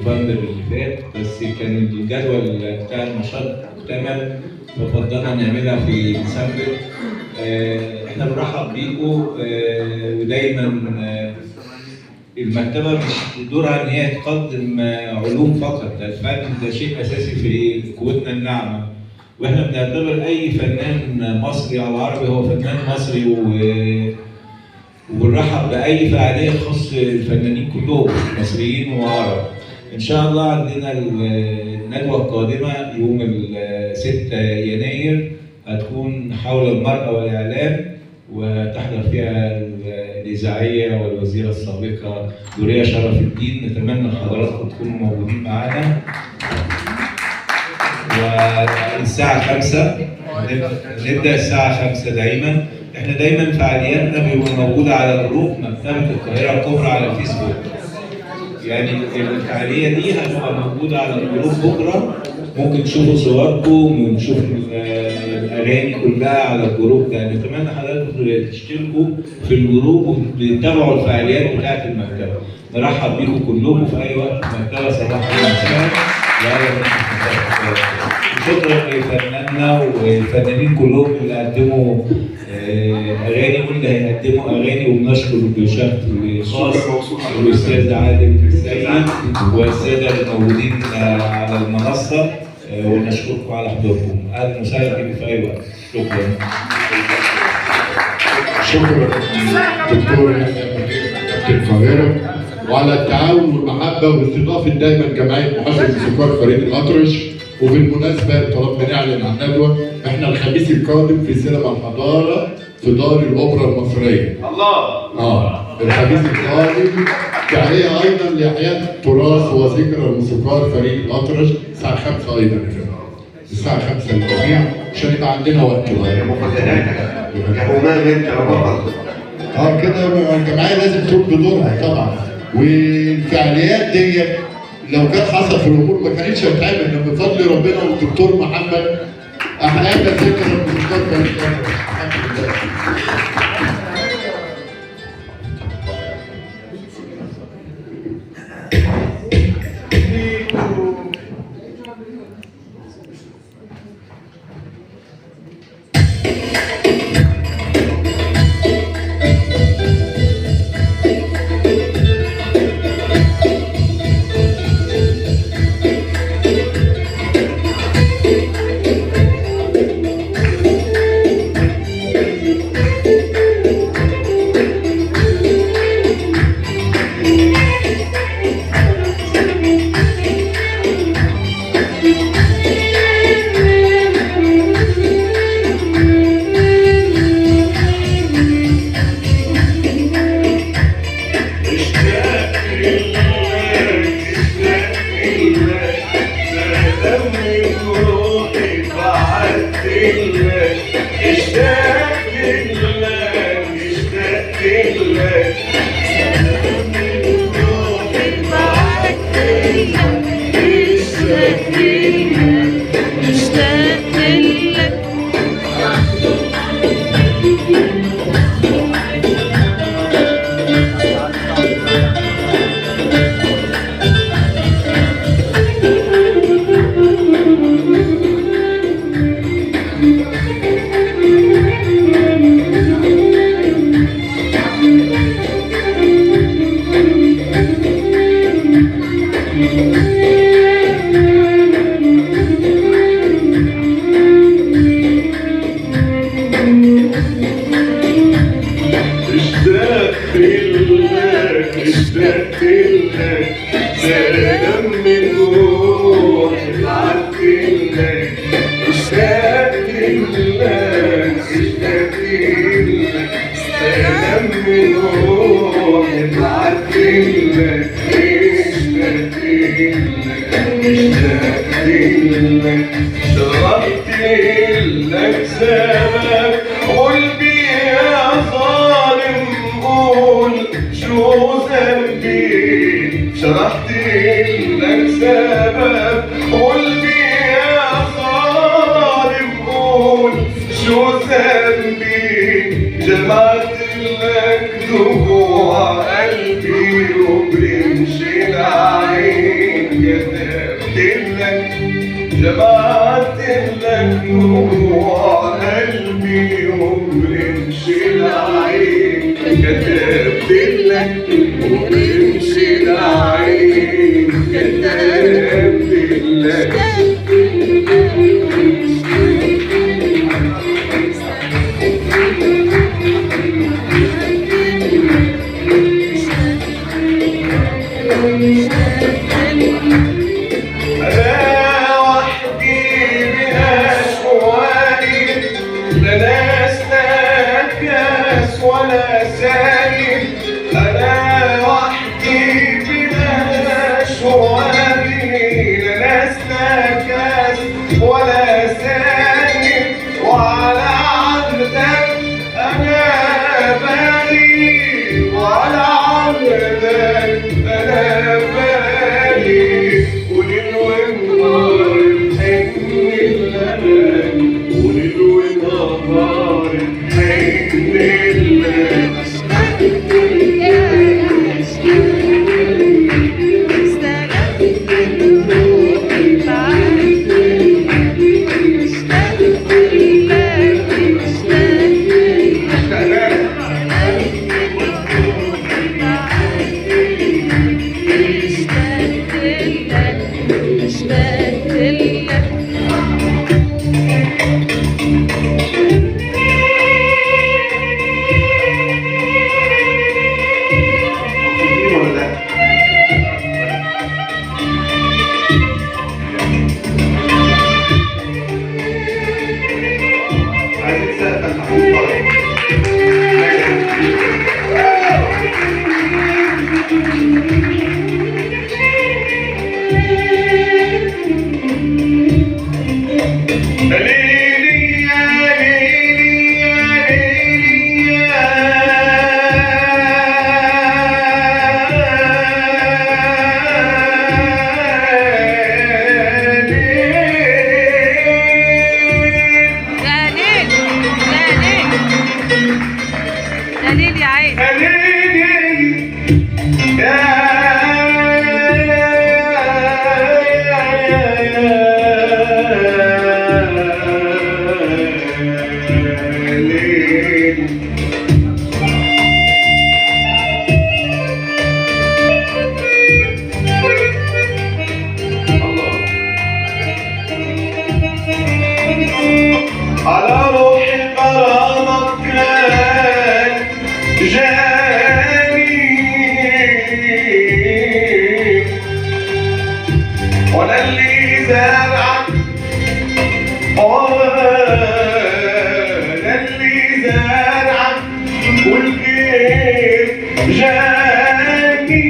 نوفمبر اللي فات، بس كان الجدول بتاع النشاط اكتمل ففضلنا نعملها في ديسمبر. احنا بنرحب بيكم، ودايما المكتبة مش دورها إن هي تقدم علوم فقط، ده الفن ده شيء أساسي في قوتنا الناعمة، وإحنا بنعتبر أي فنان مصري أو عربي هو فنان مصري، وبنرحب بأي فعالية تخص الفنانين كلهم مصريين وعرب. إن شاء الله عندنا الندوة القادمة يوم 6 يناير هتكون حول المرأة والإعلام، وتحضر فيها الإذاعية والوزيرة السابقة دورية شرف الدين. نتمنى حضراتكم تكونوا موجودين معانا. والساعة 5 نبدأ الساعة 5 دايما. احنا دايما فعالياتنا بيبقى موجودة على group مكتبة القاهرة الكبرى على الفيسبوك. يعني الفعالية دي هتبقى موجودة على ال group بكرة، ممكن تشوفوا صوركم ونشوف الأغاني كلها على ال group ده. نتمنى حضراتكم تشتركوا في ال group وتتابعوا الفعاليات بتاعة المكتبة. نرحب بيكم كلكم في أي وقت في المكتبة صباحا ومساء. شكرا لفناننا والفنانين كلهم اللي قدموا اغاني واللي هيقدموا اغاني، وبنشكر بشكل خاص الاستاذ عادل السيد والسادة الموجودين على المنصة، ونشكركم على حضوركم. اهلا وسهلا بكم في اي وقت. شكرا. شكرا دكتور يحيى مدير مكتبه القاهرة، وعلى التعاون والمحبة واستضافه دايما جمعية محاسب الموسيقار فريد الاطرش. وبالمناسبة طالما بنعلن عن ندوه، احنا الخميس القادم في سينما الحضارة في دار الاوبرا المصرية. الله. الخميس القادم فعالية ايضا لاحياء تراث وذكرى الموسيقار فريد الاطرش الساعة 5 ايضا يا فندم. الساعة 5 للجميع عشان يبقى عندنا وقت. يا همام انت يا بطل. كده الجمعية لازم تقوم بدورها طبعا، والفعاليات دي لو كانت حصلت في الامور ما كانتش هتتعمل، بفضل ربنا والدكتور محمد احيانا ذكرى الموسيقار فريد الاطرش. الحمد لله. دموع قلبي وبرمش العين. دمعت لك دموع قلبي يوم رمش العين، كتبت لك ورمش العين، كتبت لك. أنا وحدي بأشواقي، لا ناس لا كاس ولا سالي. أنا وحدي بأشواقي، لا ناس لا كاس ولا سالي. وعلى عهدك أنا بالي، وعلى عهدك أنا بالي. وليل ونهار بحن الليالي، وليل ونهار بحن الليالي. مبسوطين ولا لا؟ عايزين سقفة لمحمود طارق. ليلي يا ليلي يا ليلي يا ليل. يا ليل يا ليل يا ليل يا عين. يا ليلي يا ليل. الله على روحي غرامك كان جاني، وانا اللي زرعك، وانا اللي زرعك والغير جاني.